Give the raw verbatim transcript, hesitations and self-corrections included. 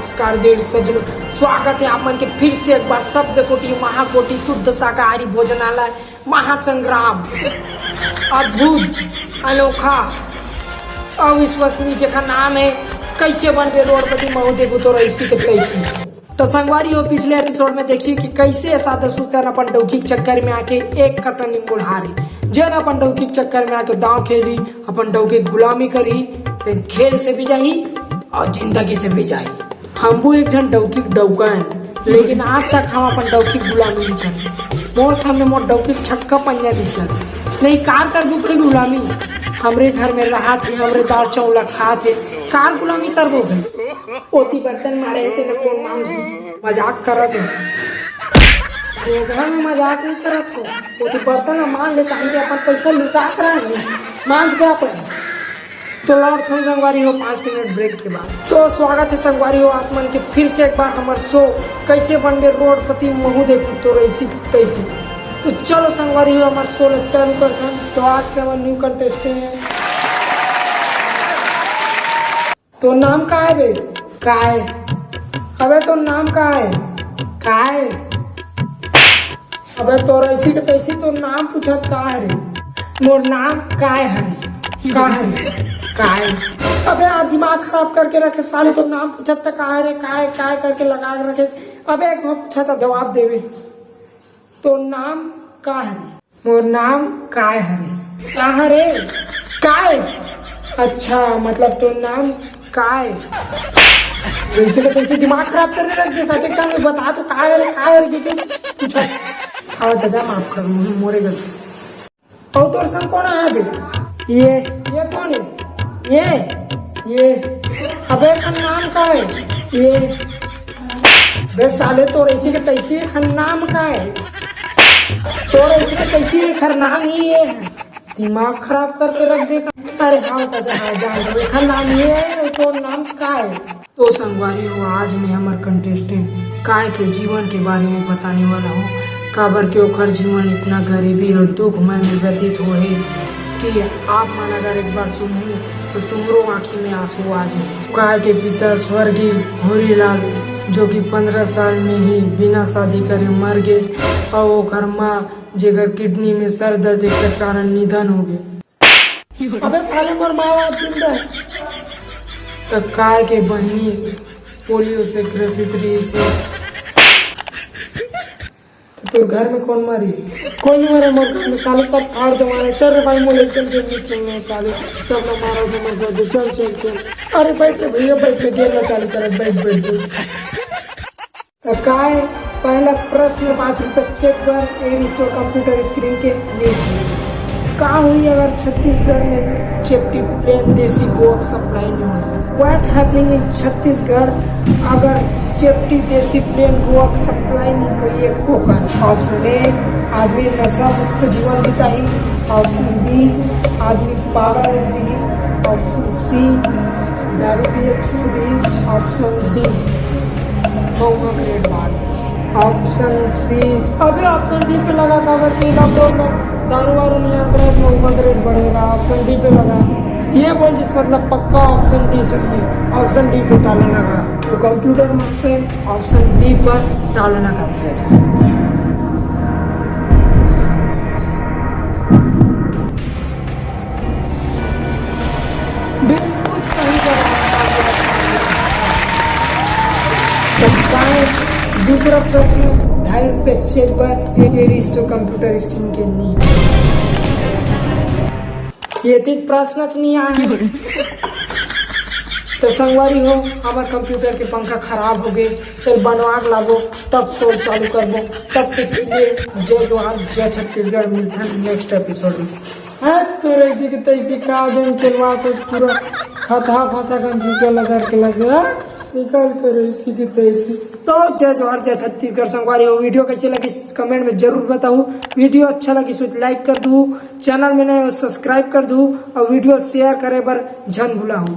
नमस्कार देर सज्जनों, स्वागत है आप मन के फिर से एक बार शब्द कोटि महाकोटि शुद्ध शाकाहारी भोजनालय महासंग्राम। अद्भुत, अनोखा, अविश्वसनीय जेखर नाम है कइसे बनबे रोडपति महूं देखहूं तोर अइसी के तइसी। तो संगवारी हो, पिछले एपिसोड में देखिए कि कइसे सादा सुतन अपन डौकी के चक्कर में आके एक कट्टा नींबू ल हारे, जेन अपन डौकी के चक्कर में आके दांव खेली, अपन डौकी के गुलामी करी, तेन खेल से भी जाही अउ जिंदगी से भी जाही। हम भी एक झन डौकी के डौका हन, लेकिन आज तक हम अपन डौकी के गुलामी नइ करे। मोर सामने मोर डौकी के छक्का पंजा नइ चले। नहीं, काबर करबो ओकर गुलामी? हमरे घर में रहत हे, हमरे दाल चावल खात हे, काबर गुलामी करबो भाई? ओती बर्तन मारे हे, तेन कोन मांजही? मजाक करत हे। वो घर में मजाक नइ करत हों। ओती बर्तन ला मांज ले, ताहन के अपन पइसा लुटा के रख ले। मांज के अपन। तो लौटथन संगवारी हो पाँच मिनट ब्रेक के बाद। तो स्वागत है संगवारी हो आप मन के फिर से एक बार हमर शो कइसे बनबे रोडपति महूं देखहूं तोर अइसी तइसी। तो चलो संगवारी हो, हमर शो ला चालू करथन। तो आज के हमर न्यू कंटेस्टेंट है। तोर नाम का हे बे? काय? अबे तोर नाम का हे? काय? अबे तोर अइसी के तइसी, तोर नाम पूछत का हे रे? मोर नाम काय हरे? का हरे? काय? अबे यार, दिमाग खराब करके रखे साले, तोर नाम पूछत त का हरे? काय, काय करके लगा के रखे। अबे एक बार पूछत त जवाब देबे। तोर नाम का हरे? मोर नाम काय हरे? का हरे? काय? अच्छा, मतलब तोर नाम काय? अइसी के तइसी दिमाग खराब करे रख दे साले, चल बता तो काय हरे, काय हरे, जो तू पूछा। अउ दादा, माफ कर, मोर, मोरे गलती। अउ तोर संग कोन आय बे? ये। ये कोन हे? ये। ये। अबे एकर नाम का हे? ये। बे साले, तोर अइसी के तइसी एकर नाम का हे? तोर अइसी के तइसी एकर नाम ही ये हे। दिमाग खराब करके रख दे। अरे हाँ दादा, हाँ जान दे। एकर नाम ये हे, तोर नाम का हे? तो संगवारी हो, आज मैं हमर कंटेस्टेंट काय के जीवन के बारे में बताने वाला हूँ, काबर के ओखर जीवन इतना गरीबी और दुखमय में व्यतीत होहे कि आप मन अगर एक बार सुनहू तो तुम्हरो आँखी में आंसू आ जाए। काय के पिता स्वर्गीय होरीलाल, जो कि पन्द्रह साल में ही बिना शादी करे मर गे, और ओखर माँ, जेकर किडनी में सर दर्द के कारण निधन हो गए। अबे साले, मोर माँ बाप जिंदा हे। त काय के बहिनी पोलियो से ग्रसित रहिस हे। त तोर घर में कोन मरे? कोई नइ मरे मोर घर में साले, सब फाड़ जमाने। चल रे भाई, मोला अइसन गेम नइ खेलना हे साले, सब ला मारा धूमर कर दे। चल, चल, चल। अरे बैठ रे भैया, बैठ रे, गेम ला चालू करत, बैठ, बैठ, बैठ। त काय, पहला प्रश्न पाँच रुपए चेक बर, ए रिश्तो कंप्यूटर स्क्रीन के नीचे। का होही अगर छत्तीसगढ़ में चेपटी प्लेन देसी गोवा के सप्लाई नइ होही? What happening in छत्तीसगढ़ अगर चेपटी देसी प्लेन गोवा के सप्लाई नइ होही? कोकन। ऑप्शन ए, आदमी नशा मुक्त जीवन बिताही। ऑप्शन बी, आदमी पागल हो जाही। ऑप्शन सी, दारू पिए छोड़ दी। ऑप्शन डी, महुआ के रेट बढ़ जाही। Option C. अबे ऑप्शन डी पे लगा, काबर कि लॉकडाउन में दारू वारू नहीं आता है, महुआ के रेट बढ़ेगा। ऑप्शन डी पे लगा। ये बोल जिस, मतलब पक्का ऑप्शन डी सही है, ऑप्शन डी पे ताला लगा। तो कंप्यूटर मत से ऑप्शन डी पर ताला लगा दिया जाए। बिल्कुल सही जवाब। तो काय, दूसरा प्रश्न, ढाई रुपए चेक बर, ए रिश्तो कंप्यूटर स्क्रीन के नीचे। ये तीन प्रश्न च नहीं आए। तो संगवारी हो, हमर कंप्यूटर के पंखा खराब हो गए, फिर बनवा के लाबो, तब शो चालू करबो। तब तक के लिए जय जोहार, जय छत्तीसगढ़। मिलथन नेक्स्ट एपिसोड में। आज तो ऐसी की तैसी का गेम खेलवा तो पूरा फतहा फतहा कंप्यूटर लगा के लगे, हाँ? निकाल तो ऐसी की तैसी। तो जय जोहार, जय छत्तीसगढ़। संगवारी हो, वीडियो कैसे लगी कमेंट में जरूर बताओ। वीडियो अच्छा लगी तो लाइक कर दू, चैनल में नए हो सब्सक्राइब कर दू और वीडियो शेयर करे बर झन भुलाहू।